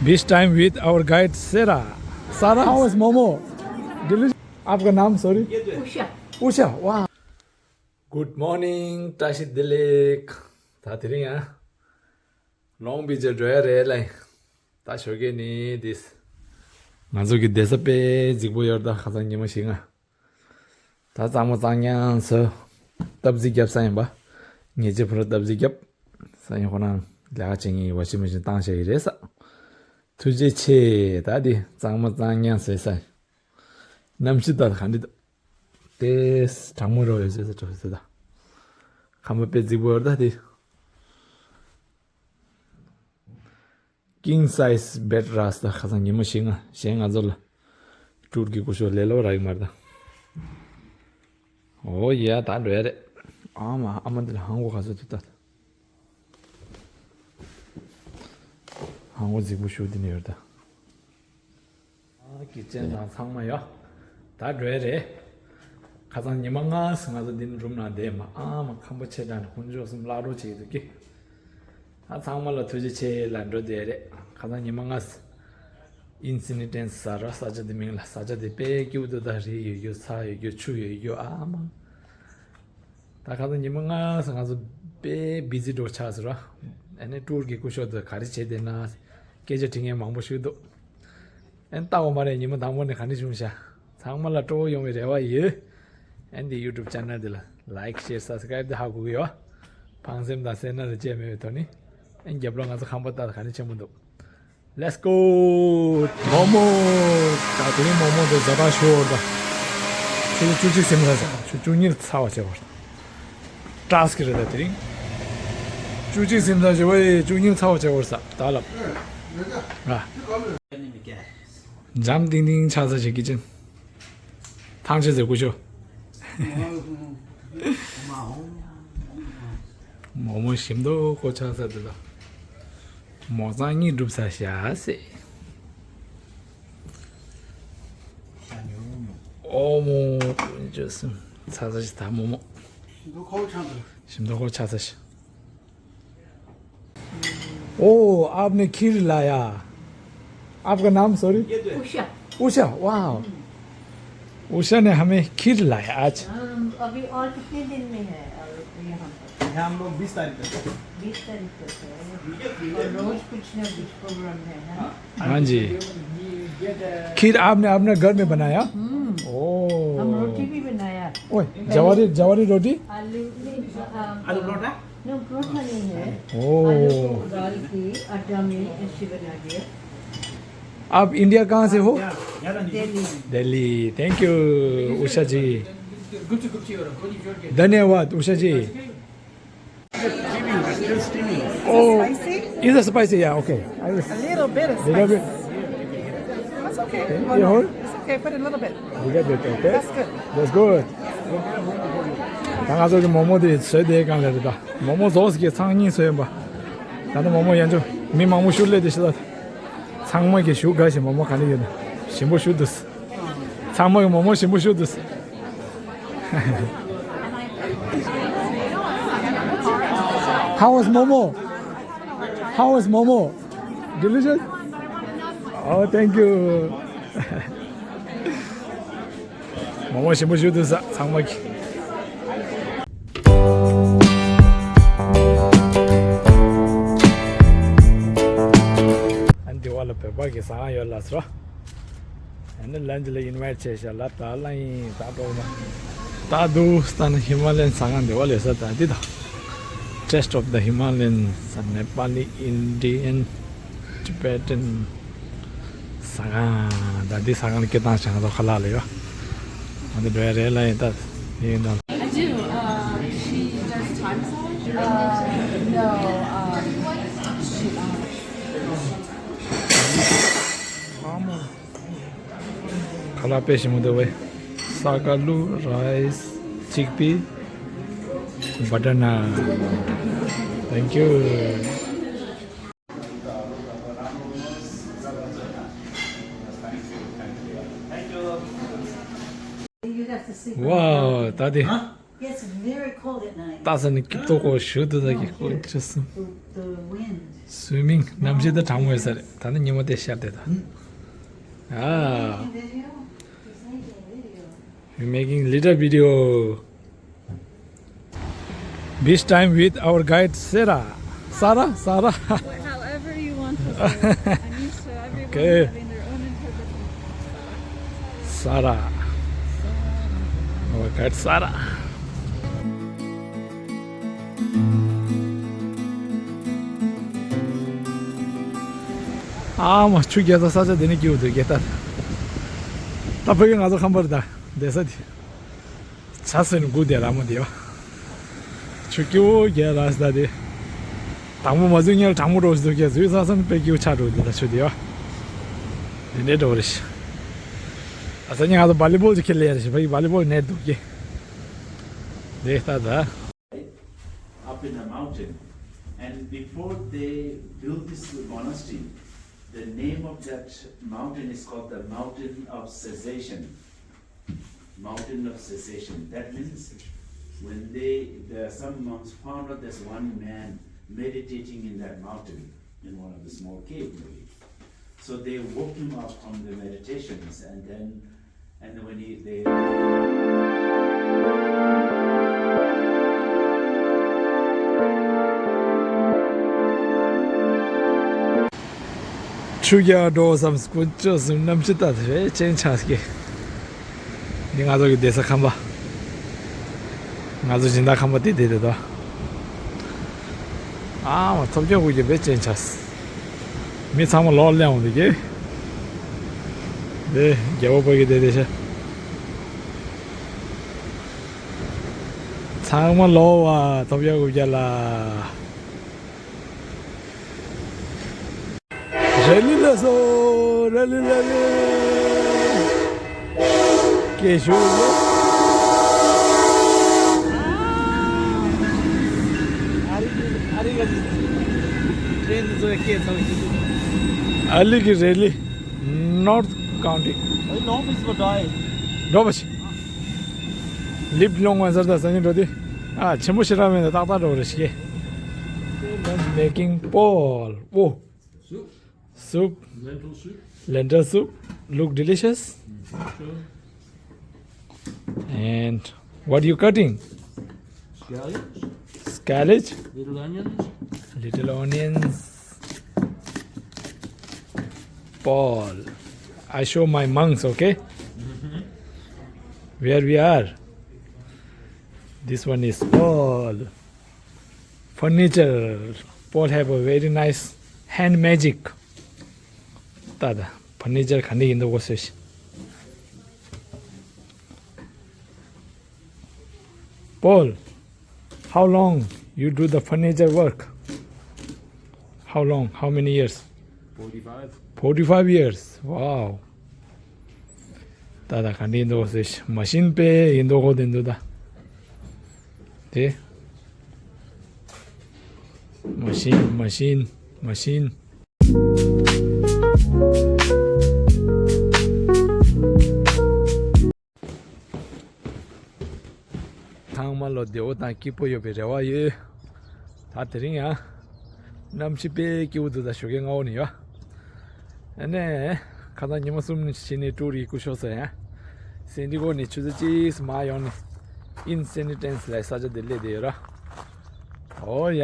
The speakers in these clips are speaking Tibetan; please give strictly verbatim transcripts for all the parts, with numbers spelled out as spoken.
This time with our guide Sarah. Sarah, how is momo? Delicious. आपका नाम, sorry? उषा। उषा, वाह। Good morning, བཀྲ་ཤིས་བདེ་ལེགས། ད་དེ་རིང་ཡང་ལོང་བི་ཇི་འགྲོ་ཡ་རེད་ལ། ད་ཞོགས་ཀས་ནི་དེ། ང་ཚོ་གི་བསྡད་ས་དཔེ་རྫིག་པོ་ཡོད་རེད། ད་ཁ་སང་ཉི་མ་བཞི་ལྔ། ད་གཙང་མ་གཙང་རྐྱང་བཟོས། སྟབས་རྩིས་རྒྱབ་ས་ཡིན་པ། ཉེ་ཆར་ཕུ་ར་སྟབས་རྩིས་རྒྱབ་ས་ཡིན། ཁོ་རང་ལས་ཀ་བྱེད་མཁན་ཡིན་པ། ཤི་མ་ཤི་བཏང་བྱས་ཡི་རེད་ས། ཐུགས་རྗེ་ཆེ། ད་དེ་གཙང་མ་གཙང་རྐྱང་བཟོས་ས་ཡིན། གནམ་གཤིས་ད་ག་འདྲ་འདུག་དེ་གྲང་མོ་རོ་ཡོད་ཟེར་ཟེར་གྲོ་ཟེར་ད། ཁང་པ་དཔེ་རྫིག་པོ་ཡོད་རེད་ད་དེ། King size bed རག་སོང་། ད་ཁ་སང་ཉི་མ་བཞི་ལྔ་གཞན་ང་ཚོ་ལ་ཊུར་གྱི་སྐུ་ཞབས་ལས་སླ་པོ་རག་གི་མ་རེད་ད། ཨོ་ཡ། ད་འགྲོ་ཡ་རེད། ཨ་མ། ཨ་མ་འདི་ལ་ཧང་གོ་ག་ཚོད་འདུག་ད། ཧང་གོ་རྫིག་པོ་ཞིག་འདི་ནས་ཡོད་ད། ཨ། ཀི་ཅན་དང་ཚང་མ་ཡོད། ད་འགྲོ་ཡ་རེད། ཁ་སང་ཉི་མ་ལྔ་ཙམ་ང་ཚོ་འདི་ནས་རུམ་ནང་བསྡད་མ། ཨ་མ། ཁང་པ་ཆེ་དྲགས་ནས་དཀོན་མཆོག་གསུམ་བརླག་འགྲོ་བྱེད་ཀྱི་འདུག་གི། ཨ། ཚང་མ་ལ་ཐུགས་རྗེ་ཆེ་ལ་འགྲོ་བསྡད་རེད། ཁ་སང་ཉི་མ་ལྔ་ཙམ། ཨིན་སི་ནི་ཊེན་ས་ར་ས་ཆ་འདི་མིང་ལ། ས་ཆ་འདི་དཔེ་སྐྱིད་པོ་འདུག་ད། རི་ཡོད་རྒྱུ། ཚ་ཡོད་རྒྱུ། ཆུ་ཡོད་རྒྱུ། ཨ་མ། ད་ཁ་སང་ཉི་མ་ལྔ་ཙམ་ང་ཚོ་དཔེ་བི་ཛི་འགྲོ་ཆགས་སོང་ར། ཨ་ནི་ཊུར་གྱི་སྐུ་ཞབས་དེ་ག་རེ་བྱས་བསྡད་ན་སྐད་ཆ་དྲི་མཁན་མང་པོ་ཞིག་འདུག་ཨ་ནི་ལྟ་བ་མ་རེད། ཉི་མ་དང་པོ་ནས་ག་འདྲ་བྱུང་ཤག་ཚང་མ་ལ་སྤྲོ་པོ་ཡོང་བའི་རེ་བ་ཡོད། ཨ་ནི་འདི་ཡུ་ཊུབ་ཅེ་ནལ་འདི་ལ་ལའིཀ་ཤེར་སབ་སི་ཀ་རེབ་དེ་ཧ་གོ་གི་ཡོད། ཕངས་སེམས་དང་སེར་སྣ་ལ་བཅས་མེད་པའི་ཐོག་ནས། ཨ་ནི་རྒྱབ་ལོགས་ང་ཚོ་ཁང་པ་ལྟ་ག་འདྲ་ཆེན་པོ་འདུག Let's go. མོག་མོག་ད་དེ་རིང་མོག་མོག་དེ་ཛ་དྲག་ཤོར་ད། ཆུ་ཚོད་བཅུ་གཅིག་ཟིན་ཚར་ས། ཆུ་བཅུ་གཉིས་ཚར་བ་བྱས་པ་རེད། སྐྲག་གི་རེད་ད་དེ་རིང་། བཅུ་གཅིག་ཟིན་ཚར་བྱས་པ་ཡི་བཅུ་གཉིས་ཚར་བ་བྱས་པ་རེད་ས། ད་ལབ། ར། འཇམ་ཏིང་ཏིང་ཆགས་ས་ཞིག་གི་ཅན། ཐང་ཆད་ཟེར་སྐུ་ཞབས། མོག་མོག་ཞིམ་མདོག་ཁ་པོ་ཆགས་ས་འདི་ལ། མོག་གཙང་གཉིས་སྒྲུབ་ས་བཞག་ཟེར། ཨོ་མོ། ཚ་ཚ་ཞིག་ད་མོག་མོག་ཞིམ་མདོག་ཁ་པོ་ཆགས་ས་ཞིག་ཨོ། आपने खीर लाया। आपका नाम, सॉरी? उषा। उषा, वाह। उषा ने हमें खीर लाया आज। हम अभी और कितने दिन में है और यहाँ पर? यहाँ हम लोग बीस तारीख तक है। बीस तारीख तक है। और रोज कुछ ना कुछ प्रोग्राम है, है ना? हाँ जी। खीर आपने अपने घर में बनाया? हम्म। ओ। हम रोटी भी बनाया। ओए, जवारी, जवारी रोटी? आलू, नहीं, अ, आलू परोठा? नो, परोठा नहीं है। ओ। आलू को उबाल के आटा में ऐसे बना दिया। आप इंडिया कहाँ से हो? दिल्ली। दिल्ली। Thank you, उषा जी। धन्यवाद, उषा जी। Oh, is it spicy? Yeah, okay. I will. A little bit of spice. Little bit. That's okay. Okay, you hold? It's okay, put a little bit. Little bit, okay. That's good. That's good. ད་ང་ཚོ་གི་མོག་མོག་དེ་བཟོས་དེ་གང་ལ་རེད་ད། མོག་མོག་རྫོགས་ཀྱི་ཚང་གཉིས་བཟོས་ཡིན་པ། ད་ནི་མོག་མོག་ཡན་ཆོད་མི་མང་པོ་ཤུར་ལས་དེ་ཤི་ད། ཚང་མ་གི་ཞུ་དགའ་ཞིང་མོག་མོག་ག་ནི་ཡོད་ན་ཞིམ་པོ་ཞུ་འདུག་ཚང་མ་གི་མོག་མོག་ཞིམ་པོ་ཞུ་འདུག How was momo? How was momo? Delicious? Oh, thank you. མོག་མོག་ཞིམ་པོ་ཞུ་འདུག་ས་ཚང་མ་གི། ཨ་འདི་བ་ལ་བོད་པ་གི་ཟ་ཁང་ཡོད་ལ་སོ། ཨ་ནི་ལན་ཇི་ལ་ཨིན་ཝའིཊ་བྱས་ཤག་ལབ་ད་ལ་ཡིན་ད་འགྲོ་མ། ད་དུ་སྟ་ན་ཧི་མ་ལ་ཡན་ཟ་ཁང་འདི་བ་ལས་ས་ད་འདི་དང་། Taste of the Himalayas, Nepali, Indian, Tibetan. ཟ་ཁང་ད་འདི་ཟ་ཁང་ལ་སྐད་བཏང་བྱས་ང་ཚོ་ཁ་ལག་ལ་ཡོད། ང་ཚོ་འགྲོ་ཡ་རེད་ལ་ཡིན་ད་ཡིན་ད། I do. Uh, she does Thai massage? Uh, no. Um, she, um, ཁ་ལག་དཔེ་ཞིམ་པོ་འདུག་བས། ས་ཀ་ལུ། རའིས། ཅིག་པི། བ་ཊར་ནཱན། Thank you. Wow, ད་དེ། It's very cold at night. ལྟ་ས་ནི་སྐྱིད་ཏོག་གོ་ཞུ་དུ་ད་གི་ཀོ་ཅི་སུ། The, the wind. Swimming གནམ་གཤིས་ད་གྲང་མོ་ཡོད་ས་རེད། ད་ནི་ཉི་མ་དེ་ཤར་དེ་ད། Ah, making video. He's making a video. He's making little video. This time with our guide Sarah. Sarah, Sarah. However you want to say it. I'm used to everyone having their own interpretation. Sarah. Our guide Sarah. ཨ་མ་ཆུ་རྒྱག་ས་ས་ཆ་དེ་ནི་སྐྱིད་པོ་འདུག་རྒྱལ་དར། ད་ཕ་གི་ང་ཚོ་ཁམས་པར་ད་བསྡད་ས་དེ། ཆ་སོན་དགུ་དེ་ར་མོ་དེ་ཡོ། ཆུ་སྐྱིད་པོ་རྒྱལ་ར་ས་ད་དེ། དང་པོ་མ་ཟོས་ཉལ་གྲང་མོ་འགྲོ་ཞིག་འདུག་རྒྱལ་ཟོས་ས་སོན་དཔེ་སྐྱིད་པོ་ཆགས་འགྲོ་འདུག་ད་ཆུ་དེ་ཡོ། དེ་འདྲའི་འགྲོ་རེ་ཞིག་ཨ་ས་ཉི་ང་ཚོ་བ་ལི་བོལ་ཅིག་ཁེལ་ལེ་ཡ་རེ་ཞིག་ཕ་གི་བ་ལི་བོལ་ནེཊ་འདུག་གི། དེ་ལྟ་ད། Up in a mountain. And before they built this monastery, the name of that mountain is called the Mountain of Cessation. Mountain of Cessation. That means when they, there are some monks found out there's one man meditating in that mountain, in one of the small cave maybe. So they woke him up from the meditations and then And when he, they ཆུ་རྒྱག་འགྲོ་བསམ་སྐུ་ཅོ་སུ་གནམ་གཤིས་ལྟ་དེ་བས་ཅན་ཆགས་ཀྱི། འདི་ང་ཚོ་གི་བསྡད་ས་ཁམས་པ། ང་ཚོ་སྦྱིན་བདག་ཁམས་པ་དེ་བསྡད་དེ་དོ། ཨ་མ་ཐོབ་རྒྱག་དགོས་ཀྱི་བས་ཅན་ཆགས། མི་ཚང་མ་ལོག་ལེན་འོང་འདུག་གི། དེ་རྒྱལ་པོ་ཕ་གི་དེ་དེ་ཤ། ཚང་མ་ལོག་བ་ཐོབ་ཡག་དགོས་རྒྱ་ལ། རེ་ལི་ལ་སོ་རེ་ལི་ལ་ལི། སྐད་ཤུགས་ཡོད། ཨ་རི་ཨ་རི་ག་ཅི་ཏྲེན་བཟོ་སྐད་ཚང་ཞིག་ཨ་ལི་གི་རེ་ལི། North County. ཨ་ལི་ལོང་མི་སི་པ་ཌའི། འགྲོ་བ་ཞིག་ལིབ་ལོང་བ་ཟེར་ད་ས་ཉིན་འགྲོ་དུས། ཨ་ཆེན་པོ་ཞེ་དྲག་མེད་ད་ཏག་ཏག་འགྲོ་རེ་ཞིག Making ball. ཨོ། Soup. Soup. Lentil soup. Lentil soup. Look delicious. Mm, sure. And what you cutting? Scallions. Scallions. Little onions. Little onions. Paul. I show my monks, okay? Mm-hmm. Where we are. This one is Paul. Furniture. Paul have a very nice hand magic. ད་ད། Furniture ག་འདྲ་ཡིན་འདུག་གོ་ཟེར་ཞིག Paul, how long you do the furniture work? How long? How many years? Forty-five. Forty-five years. Wow. ད་ད་ག་འདྲ་ཡིན་འདུག་ཟེར་ཞིག་མ་ཤིན་པས་ཡིན་འདུག་གོ་དེ་འདུག་ད། དེ། མ་ཤིན་མ་ཤིན་མ་ཤིན། ཚང་མ་ལོ་བདེ་བོ་དང་སྐྱིད་པོ་ཡོད་པའི་རེ་བ་ཡོད། ད་དེ་རིང་ཡང་གནམ་གཤིས་དཔེ་སྐྱིད་པོ་འདུག་ད་ཞོགས་ཀའི་སྔ་པོ་ནས་ཡོད། ཨ་ནས་ཁ་སང་ཉི་མ་གསུམ་ཕྱིན་ནས་ཀྲུའུ་རི་སྐུ་ཞོགས་ས་ཡང་སེན་ཏི་གོ་ནས་ཆུ་ཚོད་གཅིག་མ་ཡོང་ནས་ཨིན་སེན་ཏི་ཏན་སི་ལ་ས་ཆ་དེ་སླེབས་བསྡད་ཡོད་ར། ཨོ་ཡ།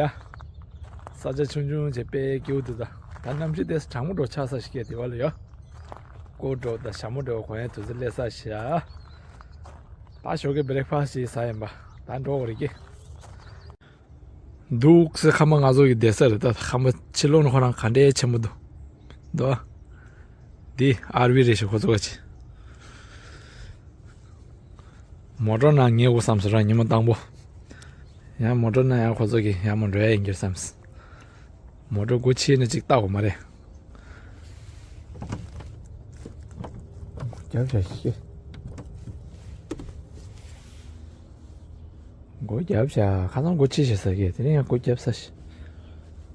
ས་ཆ་ཆུང་ཆུང་བྱས་དཔེ་སྐྱིད་པོ་འདུག་ད་ད་གནམ་གཤིས་དེ་གྲང་མོ་འགྲོ་ཆགས་ས་ཞིག་སྐད་དེ་བ་ལ་ཡོད། སྐོར་འགྲོ་དང་ཞྭ་མོ་འགྲོ་གོ་ཡ་དུས་ཚོད་སླེབས་ས་ཞིག་ཨ། ད་ཞོགས་ཀའི་བྷི་རེག་ཕ་སི་ཞིག་ཟ་ཡིན་པ་ད་འགྲོ་བ་རེད་ཀི། འདུག་སེ་ཁ་མ་ང་ཚོ་གི་བསྡད་ས་རེད་ད་ཁ་མ་ཕྱི་ལོགས་ནས་ཁོ་རང་ག་འདྲའི་ཆེན་པོ་འདུག་འདུག་ཨ། འདི་ཨར་ཝི་རེད་ཤག་ཁོ་ཚོ་ག་ཅི། མོ་ཊ་ནང་ཉལ་དགོས་བསམ་སོང་ར་ཉི་མ་དང་པོ། ཡང་མོ་ཊ་ནང་ཡང་ཁོ་ཚོ་གི་ཡང་མོ་འགྲོ་ཡ་ཡིན་གྱུར་བསམ། མོ་ཊ་སྒོ་ཕྱེ་ནས་ཅིག་བལྟ་དགོས་མ་རེད། སྒོ་རྒྱབ་བྱ་ཤེས། སྒོ་རྒྱབ་བྱ་ཁ་སང་སྒོ་ཕྱེ་བྱ་ས་གི་དེ་རིང་ཡང་སྒོ་རྒྱབ་ས་ཤི།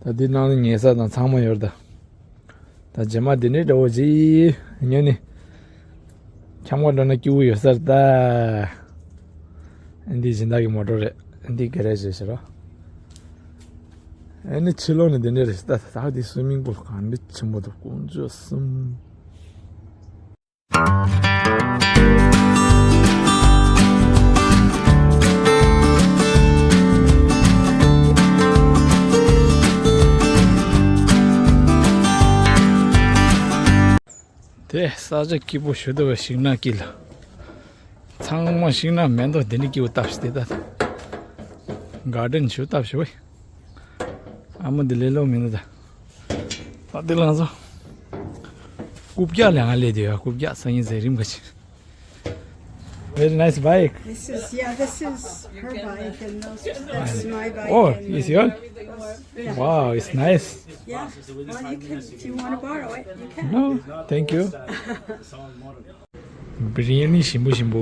ད་འདི་ནང་ལ་ཉལ་ས་དང་ཚང་མ་ཡོད་ད། ད་རྗེས་མ་འདི་འདྲའི་འདྲ་བོ་ཅིག་ཉོས་ནི། འཁྱམ་ག་འགྲོ་ན་སྐྱིད་པོ་ཡོད་ས་རེད་ད། ཨ་འདི་སྦྱིན་བདག་གི་མོ་ཊ་རེད། ཨ་འདི་གེ་རེ་ཇི་རེད་ཟེར་རོ། ཨ་ནི་ཕྱི་ལོགས་ནས་འདི་འདྲ་རེད་ཟེར། ད་ད་འདི་སུའི་མིང་པུལ་གང་འདྲ་ཆེན་པོ་འདུག་དཀོན་མཆོག་གསུམ། དེ་ས་ཆ་སྐྱིད་པོ་ཞུ་འདོད་པའི་ཤིང་ནགས་དཀྱིལ། ཚང་མ་ཤིང་ནགས་མེ་ཏོག་འདི་ནི་སྐྱིད་པོ་བཏབ་ཤི་དེ་ད། གར་ཌེན་ཞུ་བཏབ་ཤི་བས། ཨ་མ་འདི་ལས་ལོ་མི་འདུག་ད། ད་འདི་ལང་སོ། རྐུབ་བཀྱག་ལས་ང་ལས་དེ་ཡ་རྐུབ་བཀྱག་སང་ཉིན་ཟེར་རིམ་ག་ཆེ། Very nice bike. This is, yeah, this is her bike and those, that's my bike. Oh, and it's yours? Yeah. Wow, it's nice. Yeah. Well, you can, if you want to borrow it, you can. No, thank you. Biryani ཞིམ་པོ་ཞིམ་པོ།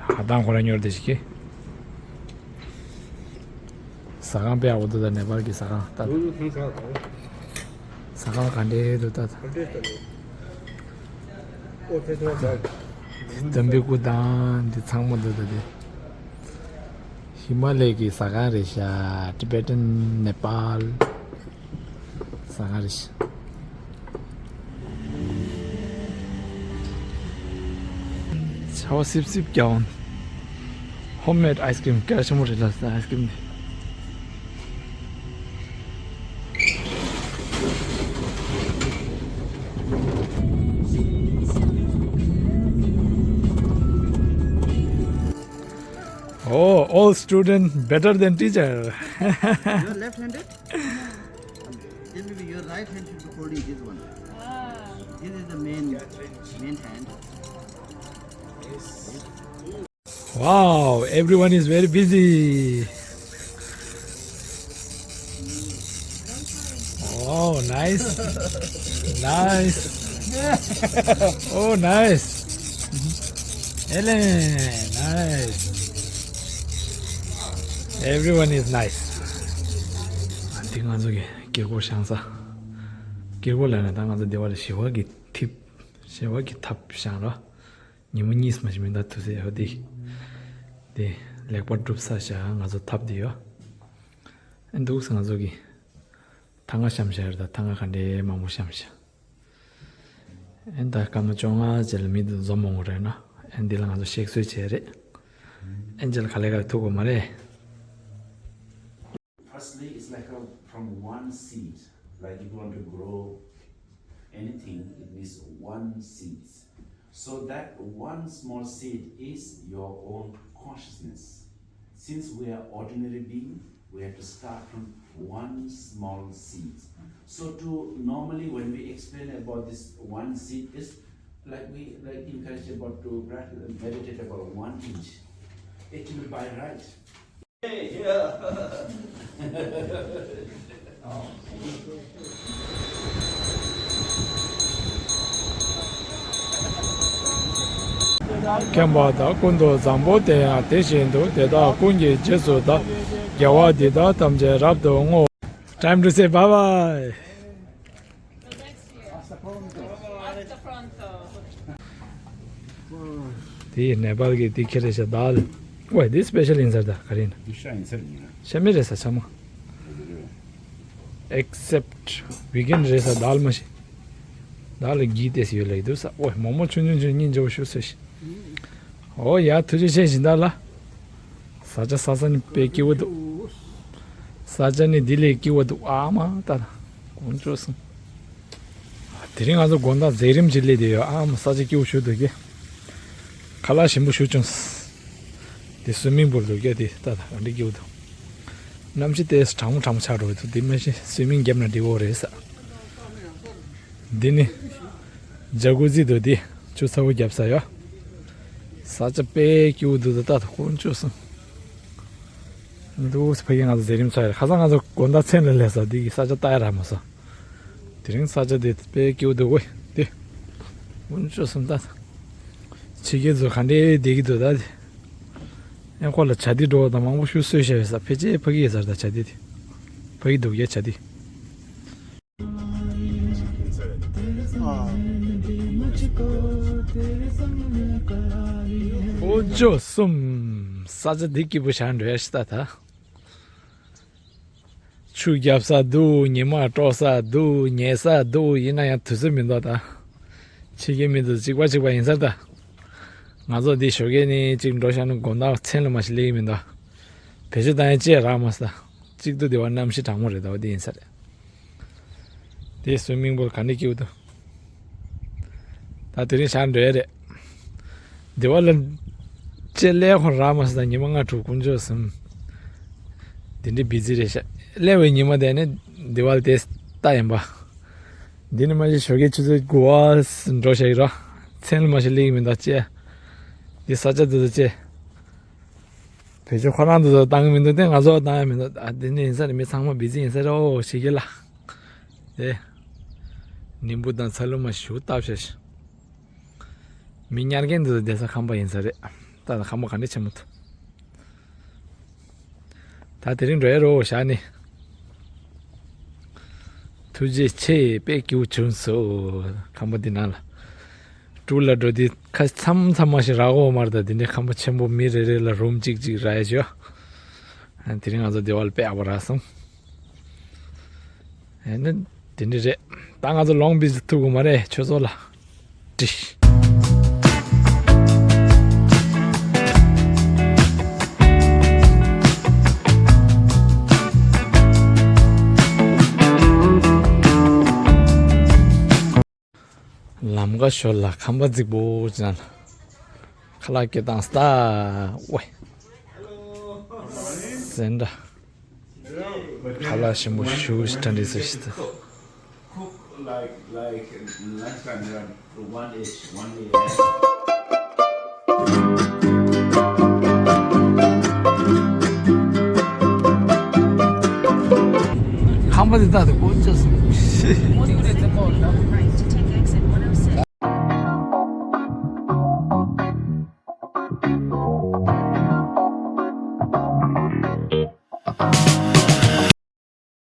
ཧ་དང་ཁོ་ར་ཉོར་དེ་ཞིག་གི། ཟ་ཁང་དཔེ་ཡག་པོ་འདུག་ད་ནེ་པཱལ་གྱི་ཟ་ཁང་ད། ཟ་ཁང་ག་འདྲས་འདུག་ད། དམ་པའི་སྐུ་དང་འདི་ཚང་མ་འདུག་ད་དེ། ཧི་མ་ལའི་གི་ཟ་ཁང་རེད་ཤག Tibetan Nepal། ཟ་ཁང་རེད་ཤག་ཆར་པ་སིབ་སིབ་རྒྱག་འོང་། Homemade ice cream གལ་ཆེན་པོ་རེད་ལ་ཟ་ཨའི་སི་ཀྲིམ་དེ། Oh, all student better than teacher. You're left-handed? Then maybe your right hand should be holding this one. Ah. This is the main, main hand. Wow, everyone is very busy. Oh, nice. Nice. Oh, nice. Helen, nice. Everyone is nice. དེ་ང་ཚོ་གི་དཀྱིལ་འཁོར་བཞེངས་ས། དཀྱིལ་འཁོར་ལ་ནི་ད་ང་ཚོ་སྡེ་བ་ལ་ཞི་བ་གི་ཐིབ། ཞི་བ་གི་ཐབ་བཞེངས་རོ། ཉིན་མོ་གཉིས་མ་ཞིག་མི་འདའ་ཐུག་ཟེར་ཡོད་དེ། དེ་ལེགས་པར་གྲུབ་ས་བཞག་ང་ཚོ་ཐབ་དེ་ཡོད། ཨ་འདུག་ས་ང་ཚོ་གི་ཐང་ང་བཤམས་བཞག་རེད། ད་ཐང་ང་ག་འདྲའི་མང་པོ་བཤམས་བཞག་ཨེ་ད་སྐར་མ་བཅོ་ལྔ་རྗེས་ལ་མི་འདི་འཛོམས་མོང་རེད་ན། ཨེ་འདི་ལ་ང་ཚོ་གཤེགས་གསོལ་བྱས་རེད། ཨེ་འཇལ་ག་ལེ་ག་ལེ་ཐུག་གོ་མ་རེད། Firstly, it's like a, from one seed. Like if you want to grow anything, it needs one seed. So that one small seed is your own consciousness. Since we are ordinary being, we have to start from one small seed. So to normally when we explain about this one seed is like we like encourage about to meditate about one inch. Actually by right, མཁྱེན་པ་དག་ཀུན་ཏུ་བཟང་པོ་དེ་ཡང་དེ་བཞིན་དུ་དེ་དག་ཀུན་གྱི་རྗེས་སུ་བདག་དགེ་བ་འདི་དག་ཐམས་ཅད་རབ་ཏུ་བསྔོ། Time to say bye bye. དེ་ནེ་པཱལ་གྱི་དེ་ཁྱེར་རེ་ཤ་དཱལ། ཝེ་དེ་སི་པེ་ཤལ་ཡིན་ས་རེད་ད་ག་རེ་ཡིན་ན། དེ་ཤ་ཡིན་ས་རེད་ཡིན་ན། ཤ་མེད་རེད་ས་ཆ་མ། Except vegan རེད་ས་དཱལ་མ་ཤི། དཱལ་གི་ཏེས་ཡོད་ལེགས་འདུག་ས། ཝེ་མོག་མོག་ཆུང་ཆུང་ཆུང་སྙིང་རྗེ་བོ་ཞུ་ཟེར་ཤི། ཨོ་ཡ་ཐུགས་རྗེ་ཆེ་སྦྱིན་བདག་ལ། ས་ཆ་ས་ས་ནི་དཔེ་སྐྱིད་པོ་འདུག་ས་ཆ་ནི་འདི་ལས་སྐྱིད་པོ་འདུག་ཨ་མ་ད་ད་དཀོན་མཆོག་གསུམ། དེ་རིང་ང་ཚོ་དགོང་དག་མཛད་རིམ་ཅིག་སླེབས་བསྡད་ཡོད། ཨ་མ་ས་ཆ་སྐྱིད་པོ་ཞིག་འདུག་གི། ཁ་ལག་ཞིམ་པོ་ཞིག་བྱུང་། དེ་སུའི་མིང་པུལ་འདུག་གི་དེ་ད་ད་ག་འདྲ་སྐྱིད་པོ་འདུག་གནམ་གཤིས་དེ་གྲང་མོ་གྲང་མོ་ཆགས་འགྲོ་གི་འདུག་དེ་མ་གཞི་སུའི་མིང་བརྒྱབ་ན་འགྲིག་གི་རེད་ས། འདི་ནི་ཇ་ཀུ་ཟི་འདུག་དེ་ཆུ་ཚ་པོ་བརྒྱབ་ས་ཡོད། ས་ཆ་དཔེ་སྐྱིད་པོ་འདུག་ད་ད་དཀོན་མཆོག་གསུམ། འདུག་ཕ་གི་ང་ཚོ་མཛད་རིམ་ཚར་ཡོད། ཁ་སང་ང་ཚོ་དགོང་དག་མཚན་ལ་སླེབས་ས་འདི་གི་ས་ཆ་ལྟ་ཡ་རག་མ་སོང་། དེ་རིང་ས་ཆ་དེ་དཔེ་སྐྱིད་པོ་འདུག་གོ་དེ། དཀོན་མཆོག་གསུམ་ད། ཕྱི་རྒྱལ་ཚོ་ག་འདྲའི་བསྡད་ཀྱི་འདུག་ད་དེ། ཨེ་ཁོ་ལ་བྱ་དེ་འགྲོ་བ་དང་མང་པོ་ཞིག་གསོས་བཞག་ཡོད་ས། ཕལ་ཆེར་ཕ་གི་ཡོད་ས་རེད་ད་བྱ་དེ་དེ། ཕ་གི་འདུག་ཡ་བྱ་དེ། འོ་ཇོ་གསུམ། ས་ཆ་འདི་སྐྱིད་པོ་ཞིག་འགྲོ་ཡ་ཞིག་ལྟ་ད། ཆུ་རྒྱབ་ས་འདུག་ཉི་མ་དཀྲོག་ས་འདུག་ཉལ་ས་འདུག་ཡིན་ན་ཡང་དུས་ཚོད་མི་འདུག་ད། ཕྱི་རྒྱལ་མི་འདུག་གཅིག་པ་གཅིག་པ་ཡིན་ས་ད། ང་ཚོ་འདི་ཞོགས་ཀས་ནས་གཅིག་འགྲོ་བཞག་ན་དགོང་དག་མཚན་ལ་མ་ཞིག་སླེབས་ཀྱི་མི་འདུག་བེད་སྤྱོད་བཏང་ཡ་ཅེས་རག་མ་ས། གཅིག་ཏུ་བདེ་བ་གནམ་གཤིས་གྲང་མོ་རེད་ད་བ་འདི་ཡིན་ས་རེད། དེ་སུའི་མིང་པོ་ག་འདྲ་སྐྱིད་འདུག་ད་དེ་རིང་ཞག་འགྲོ་ཡ་རེད། དེ་བ་ལ་ཅེ་ལས་ཁོ་རག་མ་སོང་ད་ཉི་མ་ལྔ་དྲུག་དཀོན་མཆོག་གསུམ། དེ་འདྲའི་བི་ཛི་རེད་ཤག་ལས་བའི་ཉི་མ་དེ་ནི་དེ་བ་ལ་དེ་ལྟ་ཡིན་པ། འདི་ནི་མ་གཞི་ཞོགས་ཀའི་ཆུ་ཚོད་དགུ་པ་འགྲོ་བཞག་ཡོད་ར། མཚན་ལ་མ་གཞི་སླེབས་ཀྱི་མི་འདུག་ཅེ། འདི་ས་ཆ་དེ་ཚོ་ཅེ། བེད་སྤྱོད་ཁོ་རང་ཚོ་བཏང་གི་མི་འདུག་སྟེ་ང་ཚོ་བཏང་ཡ་མི་འདུག་ཨ་དེ་ནི་ཡིན་ས་རེད། མི་ཚང་མ་བི་ཛི་ཡིན་ས་རེད། ཨོ་ཞིག་གི་ལ། དེ། ནིམ་བུ་དང་ཚ་ལུ་མ་ཞུ་བཏབ་ཤ་ཤ། མི་ཉར་མཁན་འདི་ཚོ་བསྡད་ས་ཁང་པ་ཡིན་ས་རེད། ད་ཁང་པ་ག་འདྲ་ཆེན་མོ་འདུག་ད་དེ་རིང་འགྲོ་ཡ་རོ་ཞག་ནི། ཐུགས་རྗེ་ཆེ་དཔེ་སྐྱིད་པོ་བྱུང་སོང་། ཁང་པ་འདི་ནང་ལ། ཀྲུ་ལ་འགྲོ་དུས་ཁ་མཚམས་མཚམས་མ་ཞིག་རག་གོ་མ་རེད་ད། འདི་འདྲའི་ཁང་པ་ཆེན་པོ་མི་རེ་རེ་ལ་རུམ་གཅིག་གཅིག་རག་ཡ་ཞོ། དེ་རིང་ང་ཚོ་སྡེ་བ་ལ་དཔེ་ཡག་པོ་རག་སོང་། ཨེ་ནི་དེ་འདྲ་རེད། ད་ང་ཚོ་ལོང་བི་ཛི་ཐུག་གོ་མ་རེད་ཁྱོད་ཚོ་ལ། དྲི། ལམ་ཁ་ཞོར་ལ་ཁང་པ་རྫིག་པོ་ཅིག་ནང་ལ་ཁ་ལག་སྐྱེལ་སྟངས་སྟ་ཝེ། སེན་ཏྲ། ཁ་ལག་ཞིམ་པོ་ཞུ་ཞིག་གྲ་འདྲི་སུ་ཞིག་ད། Cook like, like in lunchtime around one-ish, one a.m. ཁང་པ་འདི་དག་ཏུ་ཀོ་ཅོ་སུ་ཤི།